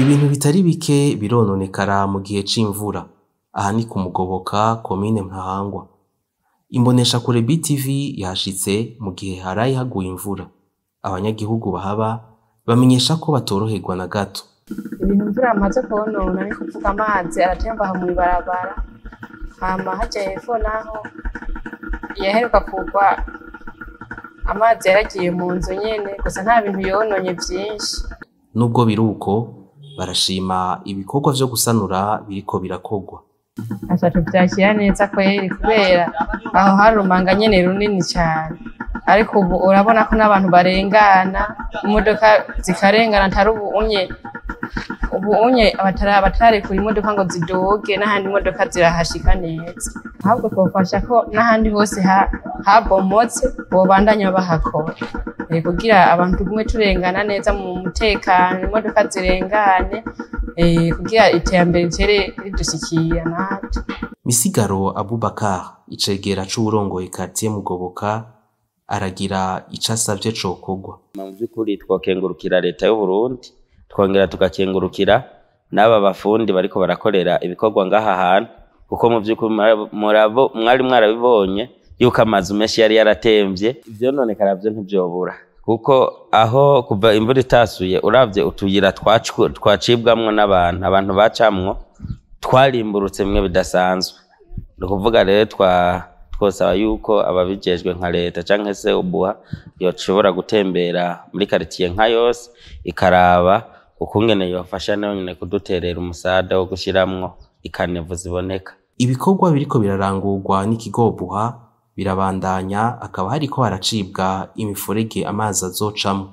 Ibintu bitari bike birononekara mu gihe c'imvura. Aha ni ku Mugoboka, komine Ntahangwa. Imboneshakure BTV yahashitse mu gihe haraye haguye imvura. Abanyagihugu bahaba bamenyesha ko batoroherwa na gato. Ibintu imvura yamaze konona ni kuvuga amazi aratemba aha mw'ibarabara, hama harya hepfo naho iyaheruka kugwa amazi yaragiye mu nzu nyene, gusa nta bintu yononye vyinshi. Nubwo biruko, barashima ibikorwa vyo gusanura biriko birakorwa. Aca tuvyakira neza kweri, kubera aho hari urumanga nyene runini cane, ariko ubu urabona ko n'abantu barengana, imodoka zikarengana, atari ubu unye abatarekura imodoka ngo ziduge, n'ahandi imodoka zirahashika neza. Ahubwo twofasha ko n'ahandi hose habomotse bobandanya bahakora, kugira abantu tugume turengana neza mu mutekano, imodoka zirengane, kugira iterambere ritere ridushikira natwe. Misigaro Abubakar, icegera c'uwurongoye quartier Mugoboka, aragira ico asavye cokorwa. Mu vy'ukuri twokengurukira leta y'u Burundi, twongera tugakengurukira n'aba bafundi bariko barakorera ibikorwa ngaha hantu, kuko mu vy'ukuri mwari mwarabibonye yuko amazu menshi yari yaratemvye. Ivyononekara vyo ntivyobura, kuko aho kuva imvura itasuye, uravye utuyira twacibwamwo n'abantu, abantu bacamwo, twarimburutse bimwe bidasanzwe. Ni ukuvuga rero twosaba yuko ababijejwe nka leta canke se OBUHA yoshobora gutembera muri karitiye nka yose, ikaraba ukungene yofasha nayo nyene kuduterera umusada wo gushiramwo i caniveaux ziboneka. Ibikorwa biriko birarangurwa n'ikigo OBUHA birabandanya, akaba hariko haracibwa imifurege amazi azocamwo.